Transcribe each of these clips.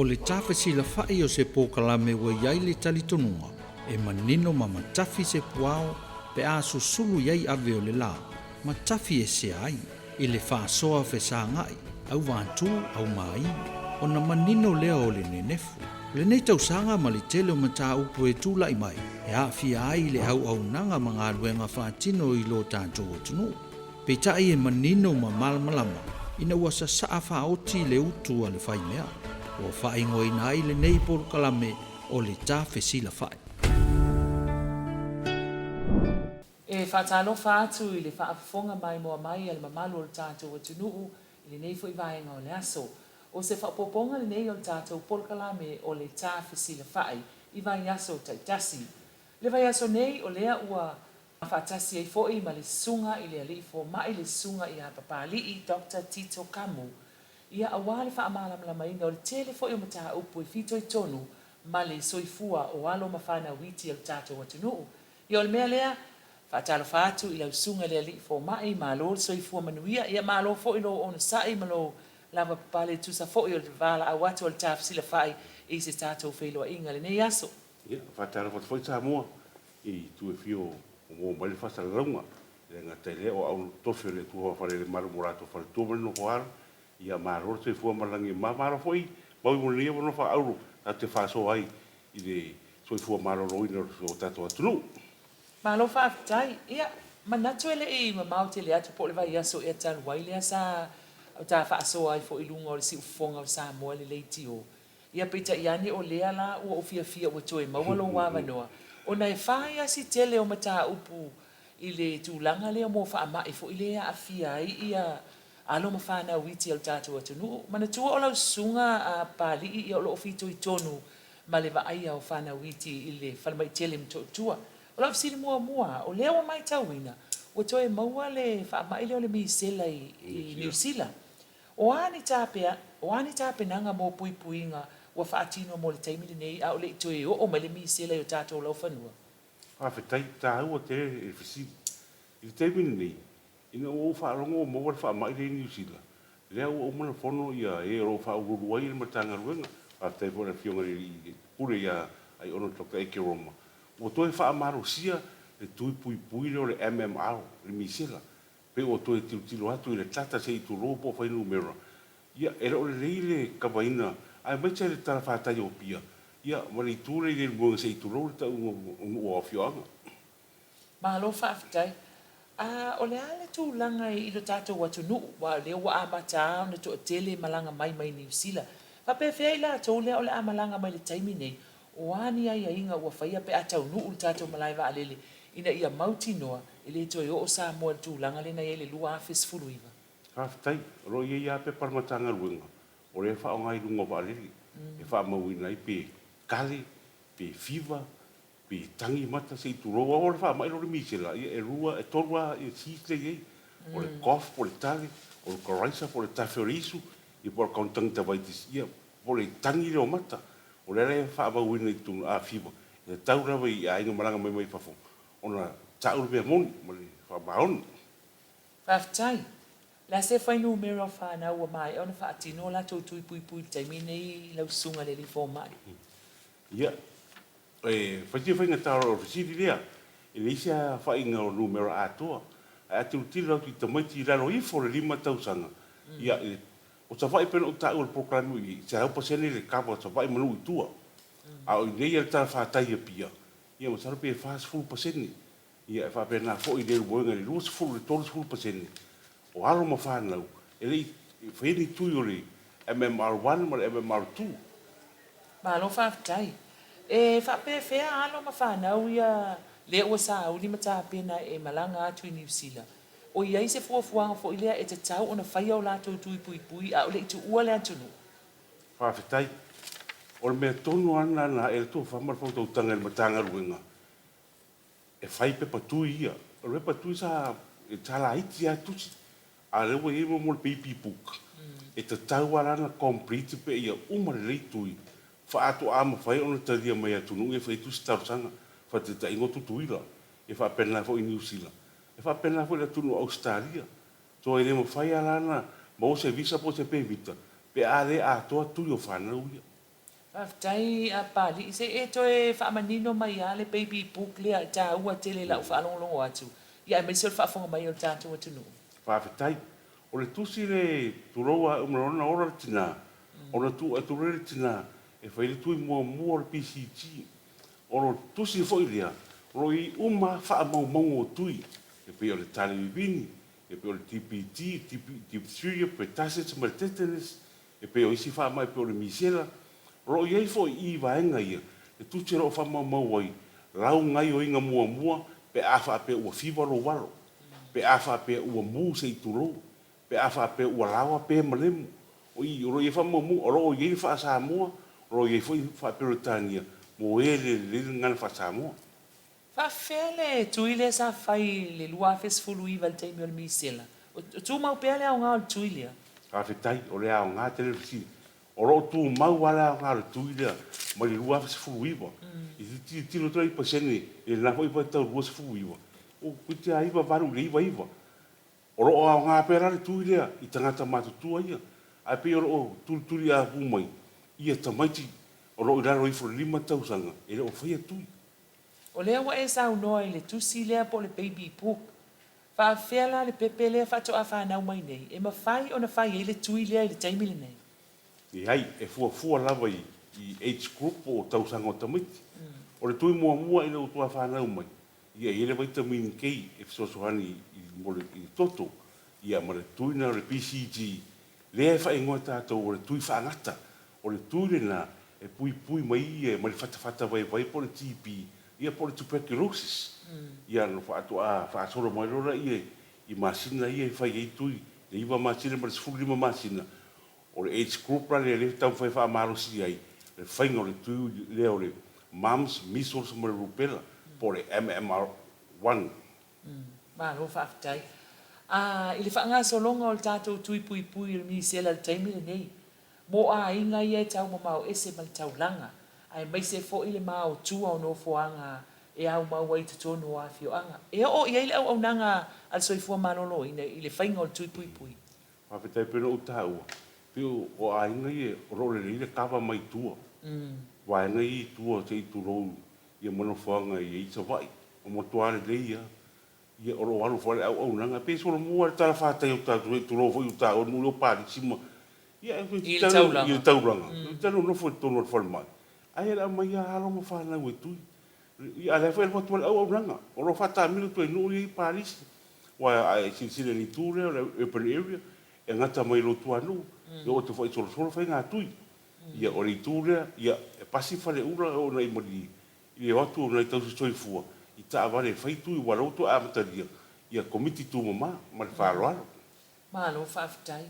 O le ta fesilafa'i o se polokalame ua i ai le talitonuga e manino ma matafi se puao pe a susulu i ai ave o le la, ma tafi esea ai i le faasoa fesaga'i, auvatū, aumāi, ona manino lea o le nenefu. O lenei tausaga ma le tele o mataupu e tula'i mai e aafia ai le auaunaga ma galuega faatino i lo tatou atunuu. Peitai e manino ma malamalama ina ua sasaa faaoti le utu a le faimea, ua faaigoaina ai lenei polokalame o le Ta Fesilafai. E faatalofa atu i le faafofoga maimoa mai a le mamalu o le tatou atunuu i lenei foi vaega o le aso. O se faaopoopoga lenei o le tatou polokalame o le Ta Fesilafai i vaiaso taitasi. Le vaiaso nei o lea ua faatasi ai foi ma le Susuga i le Alii Fomai le Susuga ia Papalii Doctor Tito Kamu, ia aua le faamalamalamaina o le tele foi o mataupu e fitoitonu ma le soifua o alo ma fanau iti a lo tatou atunuu. Ia o le mea lea, faatalofa atu i lau Susuga i le Alii Fomai, malo le soifua manuia, ia malo foi lou onosai ma lou lavapapale e tusa foi o le valaau atu a le Tafesilafai i se tatou feiloaiga i lenei aso. Ia, faatalofa atu foi Samoa i itu e fia o maua mai le faasalalauga. E le gata i lea, o au tofi o le Atua Faalelemalu ma o latou faletua ma le nofo alo. Ia malo le soifua ma le lagi e mama. Malo foi mau mo lenei avanoa faaauro tatou te faasoa ai i le soifua maloloina o si o tatou atunuu. Malo faafetai. Ia, manatu e le i mamao tele atu po o le vaiaso ea talu ai lea sa ta faasoa ai foi i luga o le siufofoga o Samoa i le leitio. Ia peitai ane o lea la ua ou fiafia ua toe maua lou avanoa, ona e fai a si tele o mataupu i le tulaga lea mo faamai foi lea e aafia ai ia alo ma fanau iti a lo tatou atunuu. Manatua o lau susuga a Papalii ia o lo o fitoitonu ma le vaaia o fanau iti i le falemai tele i Motootua. O lau fesili muamua, o lea ua matauina ua toe maua le faamai lea o le misela i Niu Sila. O a ni tapea, o a ni tapenaga mo puipuiga ua faatino mo le taimi lenei a o le i toe oo mai le misela i o tatou laufanua? Faafetai, taua tele le fesili. I le taimi lenei, ina ua ou faalogo ua maua le faamai lea i Niu Sila, lea ua uma ona fono ia e o lo o faauluulu ai le Matagaluega, faafetai foi i le Afioga i le Alii Pule ia Aiono Doctor Eke Roma, ua toe faamalosia le tui puipui lea o le MMR, le misela, Pei ua toe tilotilo atu i le data se i tulou po o fuainumera, ia, e le o lelei le kavaina aemaise le talafatai o Apia, ia, ma le itu lea i Leulumoega se i tulou le tauga o nuu o afioaga. Malo faafetai. A o le a le tulaga i lo tatou atunuu, aua o lea ua amata lava ona toatele malaga mai mai Niu Sila. Faapefea i latou lea o le a malaga mai i le taimi nei, O a ni aiaiga ua faia pe a taunuu le tatou malae vaalele ina ia mautinoa e le toe oo Samoa i le tulaga lea na i ai i le 2019? Faafetai. O lo o i ai lava pepa a le Matagaluega o lea e faaaoga i luga o vaalele e faamauina ai pe kale, pe fiva, pe tagi mata se i tulou. Aua o le faamai lea o le misela, ia e lua, e tolu lava seeds lea e i ai. O le cough po o le tale, o le coryza po o le tafe o le isu, ia po o le conjunctivitis, ia po o le tagi lea o mata. O lea la e faamauina i totonu a fiva, e tatau lava i aiga malaga mai mai fafo ona tau le mea moni ma le faamaoni. Faafetai. O le a se fuainumera o fanau ua maea ona faatino o latou tui puipui i le taimi lenei i lau susuga i le alii fomai? Ia, e fai sina faigata o le fesili lea, e leai se aofaiga o numera atoa, ae a tilotilo atu i tamaiti i lalo ifo o le lima tausaga, ia, i le O Savaii pei ona ou taua i le polokalame i 100% le kava o Savaii ma nuu i tua. A o inei i le talafatai i Apia, ia masalo pe 40%. Ia e faapena foi i Leulumoega i le 20 i le 30% o alo ma fanau e le i faia ni tui o le MMR 1 ma le MMR 2. Malo faafetai. E faapefea alo ma fanau ia lea ua sauni ma tapena e malaga atu i Niu Sila? O i ai se fuafuaga foi lea e tatau ona faia o latou tui puipui a o le i tuua le atunuu? Faafetai. O le mea tonu lava lena na ae ai le tofa ma le faautautaga i le Matagaluega e fai pepa tui ia. O le pepa tui sa, sa laiti lava tusi, a o lea ua i ai mo le baby book, e tatau lava la ona complete pe ia uma lelei tui faatoa mafai ona talia mai e atunuu ia e fai ai tusi talosaga, faataitaiga o Tutuila, e faapena foi i Niu Sila. E faapena foi i le atunuu o Ausetalia. So e le mafai lava la ona maua se visa po o se pemita pe a le atoa tui o fanau ia. Faafetai a Papalii, se i e toe faamanino mai lava le baby book lea e taua tele i lau faalogologo atu, ia aemaise o le faafofoga mai o le tatou atunuu. Faafetai. O le tusi le tulou a uma lona ola le tina, ona tuu atu lea i le tina e fai le tui muamua o le PCG. O le tusi foi lea, o lo o i ai uma lava faamaumauga o tui, e pei o le tale vivini, e pei o le DPT, diphtheria, pertussis ma le tetanus, e pei o isi faamai e pei o le misela. O lo o i ai foi i vaega ia le tusi o lo o faamaumau ai lau gaioiga muamua pe a faapea ua fiva lou alo, pe a faapea ua mu se i tulou, pe a faapea ua laoa pe malemu. O i, o lo o i ai faamaumauga, o lo o i ai le faa-Samoa, o lo o i ai foi faa-Peretania mo e le lelei le gagana faa-Samoa. Faafefea le tui lea sa fai i le 2019 i le taimi o le misela? O tumau pea le aoga o le tui lea? Faafetai, o le aoga tele le fesili. O lo o tumau lava le aoga o le tui lea mai le 2019. I te tilotilo atu la i pasene i lena foi vaitau 29, ua toeitiiti lava 98 i le 99. O lo o aoga pea la le tui lea i tagata matutua ia, ae pei o lo o tulituli apu mai ia tamaiti o lo o i lalo ifo i le 5 tausaga e le o faia tui. O lea ua e saunoa i le tusi lea po o le baby book. Faafefea la le pepe lea faatoa fanau mai nei e mafai ona fai ai le tui lea i le taimi lenei? Leai, e fuafua lava i age group po o tausaga o tamaiti. O le tui muamua ina ua toa fanau mai, ia e i ai le vitamin K e fesoasoani mo le toto, ia ma le tui lena o le BCG, lea e faaigoa e tatou o le tui faagata. O le tui lena e puipui mai ia mai le fatafata vaivai po o le TB, ia po o le tuberculosis. Ia ona faatoa faasolo mai loa lea i masina ia e fai ai tui, le 9 masina ma le 15 masina. O le age group la lea lea e taumafai e faamalosi ai le faiga o le tui lea o le mumps, measles ma le rubella po o le MMR one. Malo faafetai. A, i le faagasologa o le tatou tui puipui o le misela i le taimi lenei, mo aiga ia e taumamao ese ma le taulaga, aemaise foi le maotua o nofoaga e aumau ai i totonu o afioaga. E oo i ai le auaunaga a le soifua maloloina i le faiga o le tui puipui. Faafetai pei ona ou taua, pei o aiga ia o lo o lelei le kava mai tua, vaega ia i tua se i tulou ia ma nofoaga e i ai Savaii, ua matua lelei lava. Ia o lo o alu foi le auaunaga, pei e solomua lava le talafatai o tatou se i tulou foi i uta o nuu lea o Palisi ma, ia I le taulaga. I le taulaga. E te nonofo i totonu o le falemai, ae le aumai lava alo ma fanau e tui. Ia a o lea foi e alu atu ai le auaunaga, o lo o faataamilo atu ai i nuu ia i Palisi. Aua a e silasila i le itu lea o le urban area, e gata mai i lou tuanuu, e oo atu foi i Solosolo faiga tui. Ia, o le itu lea, ia, e pasi Faleula e oo nei ma le i le o atu o nai tausi soifua i taavale e fai tui aua o lea ua toe amatalia ia Komiti Tumama ma le faaaloalo. Malo faafetai.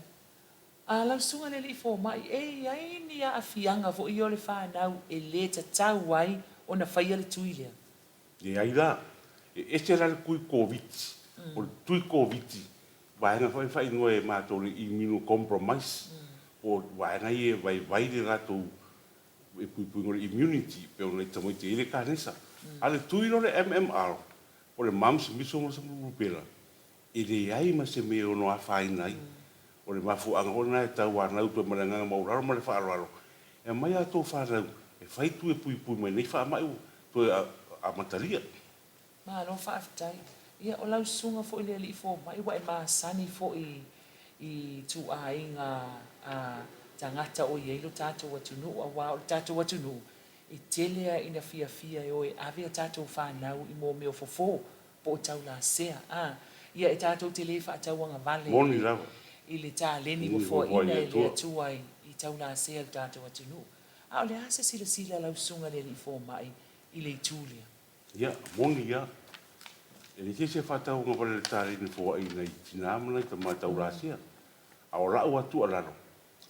A lau susuga i le alii fomai, e i ai ni aafiaga foi ia o le fanau e le tatau ai ona faia le tui lea? Leai la. E ese la le tui Koviti. O le tui Koviti, vaega foi e faaigoa e matou o le immunocompromise, po o vaega ia e vaivai le latou puipuiga o le immunity, pei o nai tamaiti e i ai le kanesa. A o le tui la o le MMR, po o le mumps, measles ma rubella, e leai ma se mea e ono afaina ai. O le mafuaaga foi lena e tauanau atu ai ma le agaga maualalo ma le faaaloalo, e aumai a outou fanau e fai tui e puipui mai nei faamai ua toe amatalia. Malo faafetai. Ia o lau susuga foi i le alii fomai ua e masani foi i ituaiga a tagata o i ai lo tatou atunuu aua o le tatou atunuu e tele lava ina fiafia e o e ave a tatou fanau i mea o fofo po o taulasea a ia e tatou te le faatauagavale Moni lava. i le taleni ua foaina e le Atua i taulasea i le tatou atunuu. A o le a se silasila a lau susuga i le alii fomai i le itu lea? Ia, moni ia. E leai se isi e faatauagavale i le taleni foaina i tina ma nai tama taulasea. A o la'u lava tuualalo,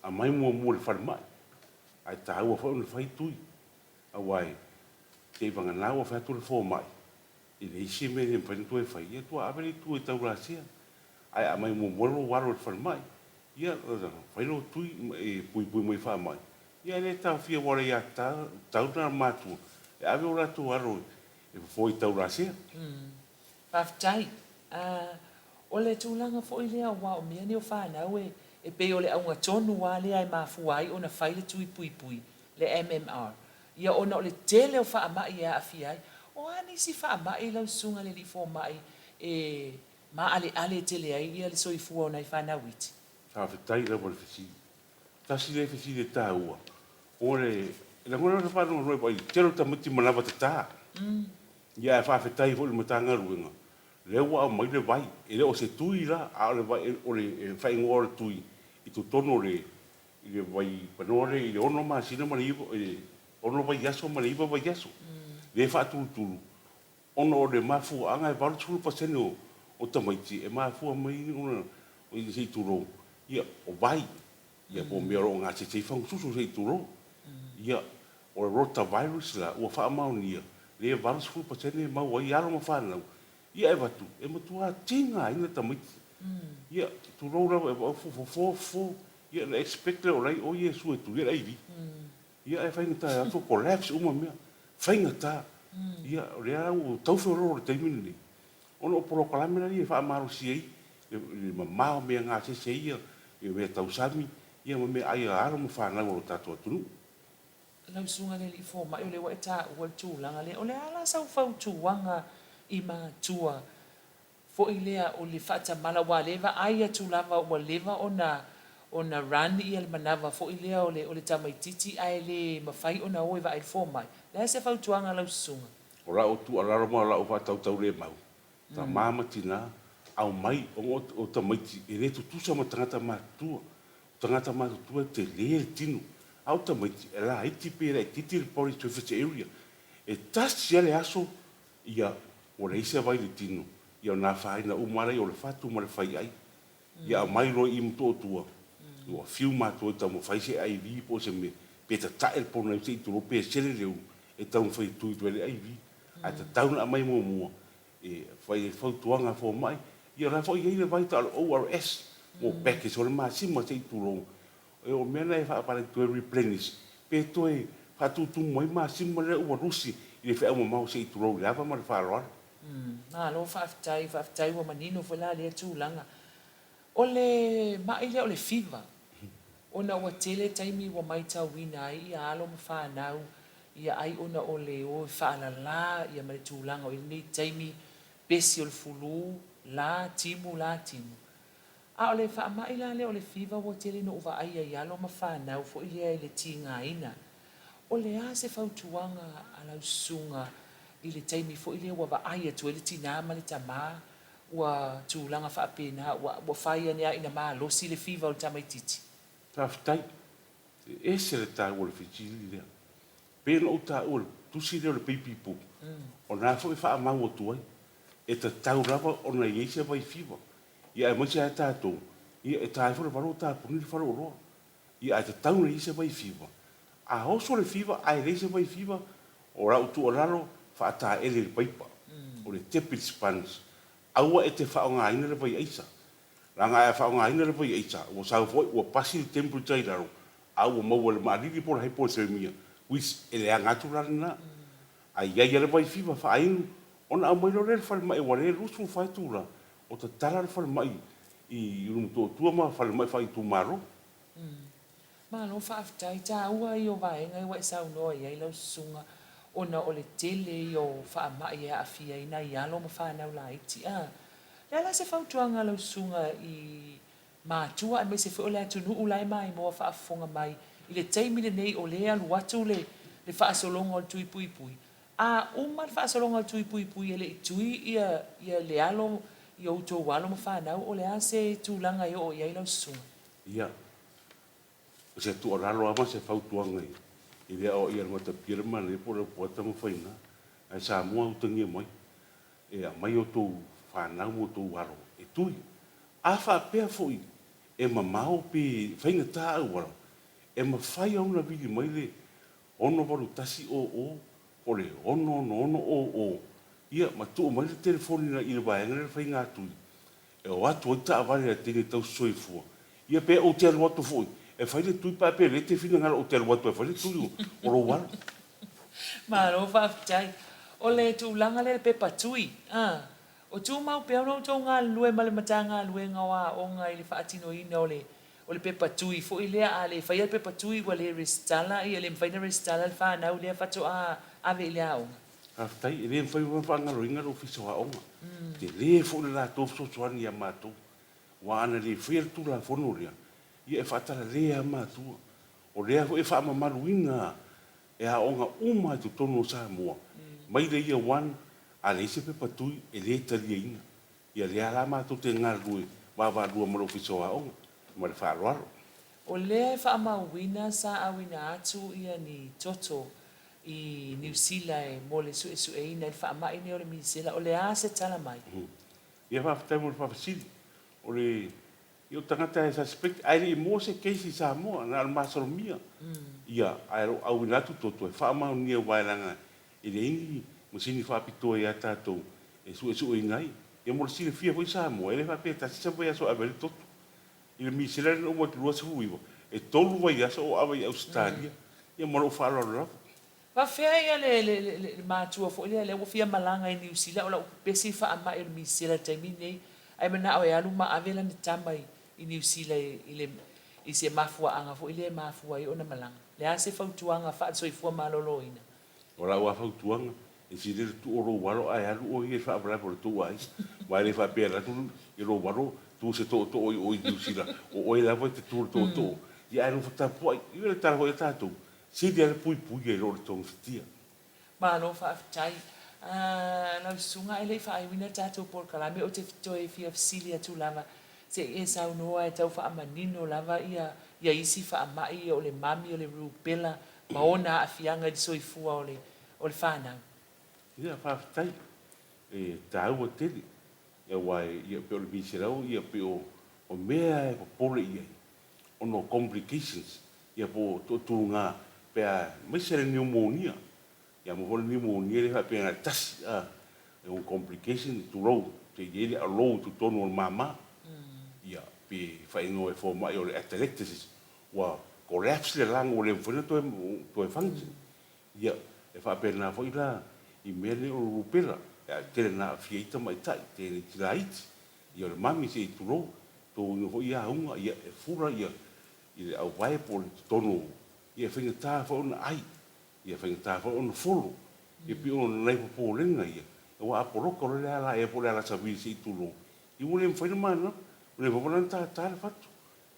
aumai muamua i le falemai, ae taua foi ona fai tui, aua e seivagana ua fai atu le fomai, E leai se mea e le mafai ona toe fai, ia tua ave le itu e taulasea. Ae a aumai muamua lou alo i le falemai, ia fai lou tui e puipui mai i faamai, ia e le taofia aua o le aiatatau lena a matua e ave o latou alo e fofo i taulasea. Faafetai. O le tulaga foi lea aua o mea nei o fanau e pei o le auga tonu lava lea e mafua ai ona fai le tui puipui. le MMR, ia ona o le tele o faamai e aafia ai. O a nisi faamai lau Susuga i le Alii Fomai e maaleale tele ai ia le soifua o nai fanau iti? Faafetai lava i le fesili. Tasi lea fesili e taua, o le lagona o le faanoanoa e vaai i le tele o tamaiti manava tata. Ia ae faafetai foi i le Matagaluega, lea ua aumai le vai, e le o se tui la, a o le vai, o le faaigoa o le tui i totonu o le i le vai panoa lea i le ono masina ma le iva, i le ono vaiaso ma le iva vaiaso, lea e faatulutulu, ona o le mafuaaga e 80% o tamaiti e mafua mai ona se i tulou, ia, o vai, ia po o mea o lo o gasese ai fagususu se i tulou. Ia, o le rotavirus la, ua faamaonia, lea e 80% e maua ai alo ma fanau, ia e avatu, e matua tigaina tamaiti. Ia, tulou lava, e fofo fofo, ia ona expect lea o la e i o Iesu e tui ai le IV. Ia ae faigata e atu collapse uma mea. Faigata. Ia o lea la ua tau feoloolo i le taimi lenei, ona o polokalame la ia e faamalosi ai le mamao o mea gasese ia, mea tausami, ia ma meaai a alo ma fanau a lo tatou atunuu. Lau Susuga i le Alii Fomai, o lea ua e taua le tulaga lea. O le a la sau fautuaga i matua foi lea o le faatamala aua o lea e vaai atu lava ua leva ona ona run ia le manava foi lea o le o le tamaititi ae le mafai ona o e vaai le fomai. O le a se fautuaga a lau susuga? O lau tuualalo ma lau faatautaulemau, tama ma tina, aumai, ona o tamaiti e le tutusa ma tagata matutua. O tagata matutua e tele le tino, a o tamaiti e laiti pe laitiiti le body surface area. E tasi lava le aso Ia, ua leai se vai i le tino, ia ona afaina uma lava lea o le fatu ma le faiai. Ia aumai loa i i Motootua, ua fiu matou e taumafai se IV po o se mea, pe tatae le pona se i tulou pe sele le ulu, e taumafai e tui atu ai le IV. Ae tatau ona aumai muamua e fai ai le fautuaga a fomai, ia o la foi e i ai le vai tau o le ORS mo package o le masima se i tulou. O mea na e faapalagi toe replenish pe toe faatutumu ai masima lea ua lusi i le feau mamao se i tulou i le ava ma le faaaloalo. Malo faafetai, faafetai ua manino foi la lea tulaga. O le ma'i lea o le fiva, ona ua tele taimi ua maitauina ai ia alo ma fanau ia ai ona o le o e faalala ia ma le tulaga o i ai lenei taimi, pesi o le fulu, la timu, la timu. A o le faamai la lea o le fiva ua tele ina ou vaaia i alo ma fanau foi lea i le tigaina. O le a se fautuaga a lau susuga i le taimi foi lea ua vaai atu ai le tina ma le tama ua tulaga faapena ua ua fai ane lava ina malosi le fiva o le tamaitiiti? Faafetai. E ese le taua o le fesili lea. Pei ona ou taua i le tusi lea o le Baby Book, o lena foi e faamau atu ai, e tatau lava ona i ai se vai fiva. Ia aemaise lava tatou, ia e ta ai foi le valo o tapuni le faleoloa. Ia ae tatau ona i ai se vai fiva. A oso le fiva ae leai se vai fiva, o lau tuualalo, faataele i le paipa. O le tepid sponge. Aua e te faaaogaina le vai aisa. Leaga a faaaogaina le vai aisa, ua sau foi, ua pasi le temperature i lalo, a ua maua e le maalili po o le hypothermia, which e leaga atu la lena. Ae i ai lava le vai fiva faainu, ona aumai loa lea i le falemai aua o lea e 24 itula o tatala le falemai i Ulumotootua ma falemai faaitumalo. Malo faafetai. Taua ia o vaega ia ua e saunoa i ai lau susuga ona o le tele ia o faamai e aafia ai nai alo ma fanau laiti. A le a la se fautuaga a lau susuga i matua aemaise foi o le atunuu la e maimoa faafofoga mai i le taimi lenei o lea e alu atu le le faasologa o le tui puipui? A uma le faasologa o le tui puipui e le i tui ia ia le alo i outou alo ma fanau, o le a se tulaga e oo i ai lau susuga? Ia, o se tuualalo lava ma se fautuaga i le aoaia a le Matapia le manaia po o le Upuata ma Faina, ae Samoa utagia mai, e aumai outou fanau ma outou alo e tui. A faapea foi e mamao pe faigata auala, e mafai lava ona vili mai le 681 00 po o le 666 00, ia ma tuu mai le telefoni i le vaega lea o le faigatui e o atu ai taavale a teine tausi soifua, ia pe ou te alu atu foi e fai le tui pe a pe le te finagalo ou te alu atu e fai le tui o lou alo. Malo faafetai. O le tulaga lea i le pepa tui, a, o tumau pea ona outou galulue ma le Matagaluega o Aoga i le faatinoina o le. O le pepa tui foi lea, a le faia le pepa tui ua le resitala, ia le mafai ona resitala le fanau lea faatoa ave i le aoga. Faafetai, e le mafai foi ona faagaloina le Ofisa o Aoga. Tele foi le latou fesoasoani ia matou. Aua ana le faia le Tulafono lea, ia e faatalale lava matua. O lea foi e faamamaluina e aoga uma i totonu o Samoa, mai le Year One, a leai se pepa tui, e le taliaina. Ia lea la matou te galulue vaavaalua ma le Ofisa o Aoga. Ma le faaaloalo. O lea e faamauina sa auina atu ia ni toto i Niu Sila e mo le suesueina i le faamai nei o le misela, o le a se tala mai? Ia faafetai mo le faafesili. O le ia o tagata e suspect ae le i maua se case i Samoa, na o le masalomia. Ia ae o lo o auina atu toto e faamaonia aua e leaga e leai ni masini faapitoa ia tatou e suesueina ai. Ia mo le silafia foi Samoa, e le faapea e tasi se vaiaso e ave ai le toto. I le misela lea na uma atu i le 29, e tolu vaiaso o ave i Ausetalia. Ia ma lou faaaloalo lava. Faafeai ia le le le matua foi lea lea ua fia malaga i Niu Sila o lau pepesi i faamai o le misela i le taimi lenei ae manao e alu ma ave lana tama i i Niu Sila i le i se mafuaaga foi lea e mafua ai ona malaga. Le a se fautuaga faale-soifua maloloina? O lau lava fautuaga, e sili le tuu o lou alo ae alu oe ia i le faalavelave o le tou aiga. Aua e le faapea e alu atu i lou alo tu se tootoo i o i Niu Sila, o oe lava e te tu i le tootoo. Ia ae nofo tapuai. Ia o le tala foi a tatou, sili lava le puipuia i lo le togafitia. Malo faafetai. Lau Susuga e le i faaiuina le tatou polokalame ou te toe fia fesili atu lava se i e saunoa e tau faamanino lava ia ia isi faamai ia o le mami o le rubella ma ona aafiaga i le soifua o le o le fanau. Ia faafetai. E taua tele aua e pei o le miselau ia pei o mea e popole i ai ona o complications ia po o toatuga pe a aemaise le niumonia. Ia ma foi le niumonia lea faapea na o le tasi a, e ono complication tulou se i ai le alou i totonu o le mama. Ia pe faaigoa e fomai o le atelectasis ua collapse le lung ua le mafai ona toe function. Ia e faapena foi la i mea nei o le rubella e tele ina aafia ai tamaitai teineiti laiti. Ia o le mami se i tulou, totoina foi auga ia e fula ia i le auvae po o le totonu ia e faigata foi ona ai, ia e faigata foi ona folo. Ia pei o nai popolega ia, aua a poloka loa le ala ea po o le ala savili se i tulou, ia ua le mafai ona manava, ua le mafai foi la ona tata le fatu.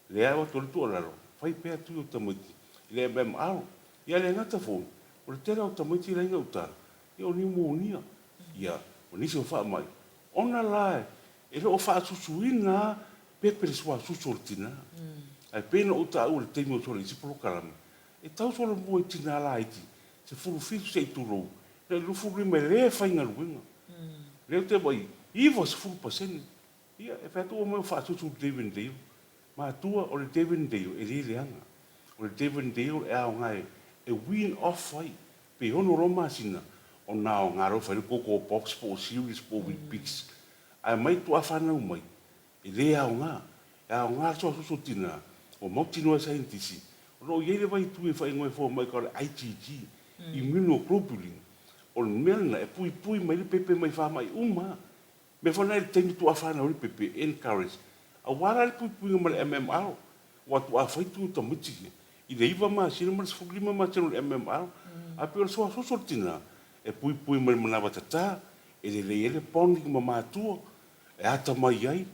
Lea e avatu ai le tuualalo, fai pea tui o tamaiti i le MMR. Ia le gata foi, o le tele o tamaiti la e i gauta, ia o niumonia, ia ma nisi o faamai, ona la e le o faasusuina lava pepe le suasusu o le tina. Ae pei ona ou taua i le taimi o sola i isi polokalame, e tau solomua i tina laiti 17 se i tulou, na i le 25 e le faigaluega. Lea ou te vaai, 90%. Ia, e fai atu ua omai ua faasusu i le Devondale. Matua, o le Devondale e le leaga. O le Devondale e aoga e wean off ai, pe ono loa masina, ona aoga loa e fai le Koko Box po o cereals po o Weet-Bix. Ae mai tuaa fanau mai, e le aoga. E aoga le suasusu o tina, ua mautinoa e saienitisi, o lo o i ai le vaitui e faaigoa e fomai ka o le IgG, immunoglobulin. O le mea lena e puipui mai le pepe mai faamai uma lava. Mea foi na i le taimi tuaa fanau ai le pepe, encourage, aua la le puipuiga ma le MMR, aua tuaa fai tu tamaiti ia i le 9 masina ma le 15 masina o le MMR, ae pei o le suasoso o le tina e puipui mai le manava tata, e lelei ai le bonding ma matua, e atamai ai,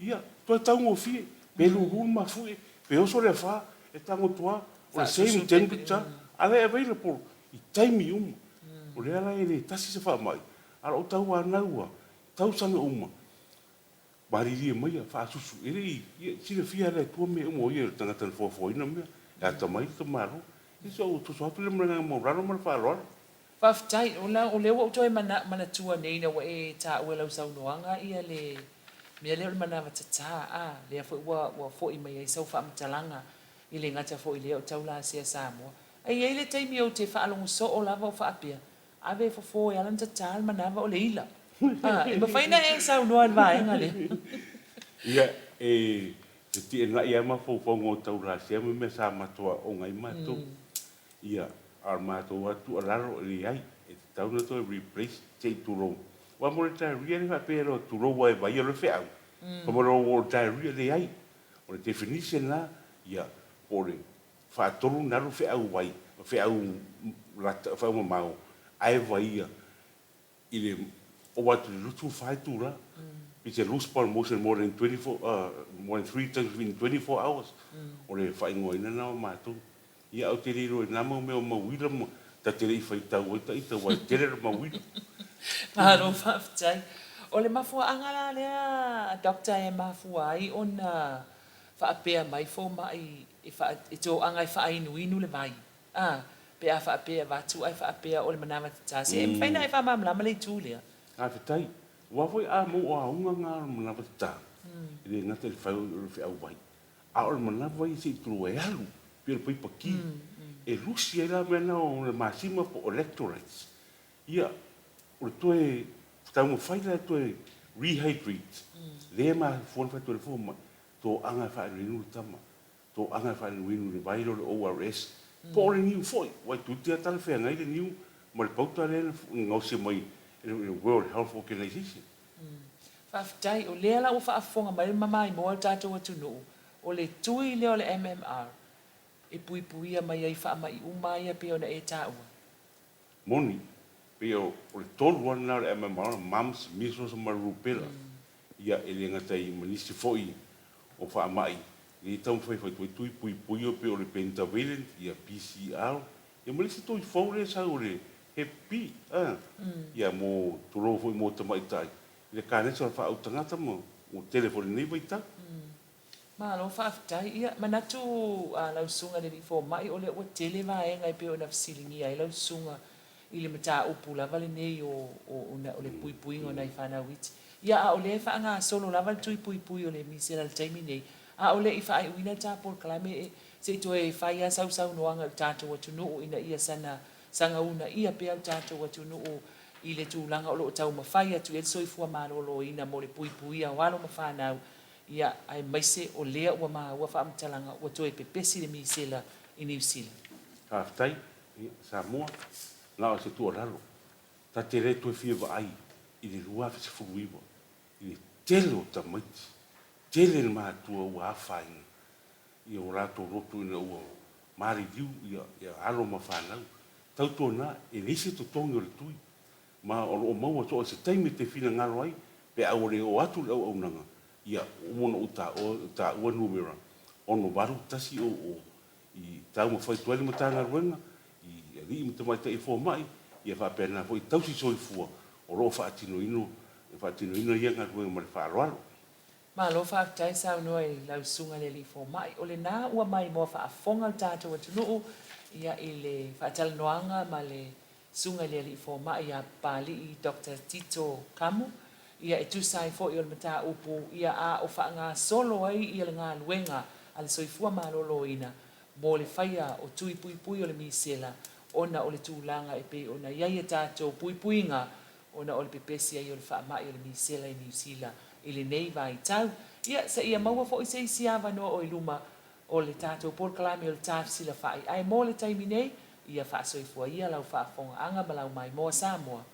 ia, toe taugofie, pe lulu le mafuie, pe oso le afa, e tago atu lava, o le same temperature, a lea e available i taimi uma. O lea la e le tasi se faamai, A o lou tauanau a tausaga uma, malilie maia, faasusu, e le i, ia, silafia e le Atua mea uma, o ia le tagata na foafoaina mea, e atamai le tamaloa. Ia se ou soso atu lea ma le agaga maualalo ma le faaaloalo. Faafetai. O la, o lea ua ou toe mana, manatua nei ina ua e taua i lau saunoaga ia le mea lea o le manava tata, a, lea foi ua, ua foi mai ai sau faamatalaga e le gata foi i lea o taulasea Samoa. Ae i ai le taimi ou te faalogo soo lava o faapea, Ave e fofo e ala ona tatā le manava o le ila. A, e mafai ona e saunoa i le vaega lea. Ia, e feteenai lava mafaufauga o taulasea ma mea sa matou aooga ai matou. Ia, a o le matou lava tuualalo, e leai, e tatau ona toe replace se i tulou. Aua mo le diarrhea le faapea e tulou lava e vaia loa le feau, fai mai loa ua o le diarrhea, leai. O le definition la, ia, po o le faatolu ona alu feau vai, feau lata, feau mamao, ae vaia i le ova atu i le 24 itula. It's a loose bowel motion more than 24, more than 3 times within 24 hours. O le faaigoaina lena o matou. Ia, ou te le iloa i na mau mea o mauila ma ta te le i faitau ai ta ita aua e tele le mauila. Malo faafetai. O le mafuaaga la lea Doctor e mafua ai ona faapea mai fomai e faa, e toaga e faainuinu le vai, a, pe a faapea e avatu ae faapea o le manava tata. Se e mafai ona e faamalamalama le itu lea? Faafetai. Aua foi a mau auga na o le manava tata, e le gata i le fai o le feau vai, a o le manava ia se i tulou e alu, pei o le paipa ki, e lusi ai la mea na o le masima po o electrolytes. Ia, o le toe taumafai la e toe rehydrate, lea e mafua ona fai atu ai le fomai, toaga e faainuinu le tama, toaga e faainuinu i le vai lea o le ORS, po o le niu foi, aua e toeitiiti lava talafeagai le niu ma le pauta lea na gaosia mai e le World Health Organization. Faafetai, o lea la ua faafofoga mai le mamaimoa o le tatou atunuu, o le tui lea o le MMR e puipuia mai ai faamai uma ia pei ona e taua. Moni, pei o le tolu lava lena o le MMR, mumps, measles ma le rubella. Ia, e le gata i ma nisi foi o faamai, lea e taumafai fai atu ai tui puipui e pei o le pentavalent, ia PCR, ia ma le isi tui fou lea e sau o le Hep B, a, ia mo, tulou foi mo tamaitai, i le kanesa o le faaautagata ma ua tele foi i lenei vaitau. Malo faafetai. Ia, manatu a lau Susuga i le Alii Fomai o lea ua tele vaega e pei ona fesiligia ai lau Susuga i le mataupu lava lenei o, o, o le puipuiga o nai fanau iti. Ia, a o lea e faagasolo lava le tui puipui o le misela i le taimi nei, a o le i faaiuina le ta polokalame e, se i toe fai lava sau saunoaga i le tatou atunuu ina ia sana saga uunaia pea le tatou atunuu i le tulaga o lo o taumafai atu i ai le soifua maloloina mo le puipuia o alo ma fanau, ia, aemaise o lea ua maua faamatalaga ua toe pepesi le misela i Niu Sila. Faafetai, ia, Samoa, na o se tuualalo, ta te le toe fia vaai i le 2019 i le tele o tamaiti, tele le matua ua afaina i o latou loto ina ua maliliu ia alo ma fanau. Tautuana, e leai se totogi o le tui, ma o lo o maua so o se taimi e te finagalo ai pe a ua le oo atu le auaunaga, ia ua uma ona ou taua numera 6800 i taumafai atu ai le Matagaluega i alii ma tamaitai fomai, ia faapena foi tausi soifua o lo o faatinoina ia galuega ma le faaaloalo. Malo faafetai saunoa i lau Susuga i le Alii Fomai. O lena ua maimoa faafofoga le tatou atunuu ia i le faatalanoaga ma le Susuga i le Alii Fomai ia Papalii Doctor Tito Kamu ia e tusa ai foi o le mataupu ia a o faagasolo ai ia le galuega a le Soifua Maloloina mo le faia o tui puipui o le misela ona o le tulaga e pei ona i ai a tatou puipuiga ona o le pepesi ai o le faamai o le misela i Niu Sila i lenei vaitau. Ia, seia maua foi se isi avanoa o i luma o le tatou polokalame o le Ta Fesilafai. Ae mo le taimi nei, ia faasoifua ia lau faafofogaaga ma lau maimoa Samoa.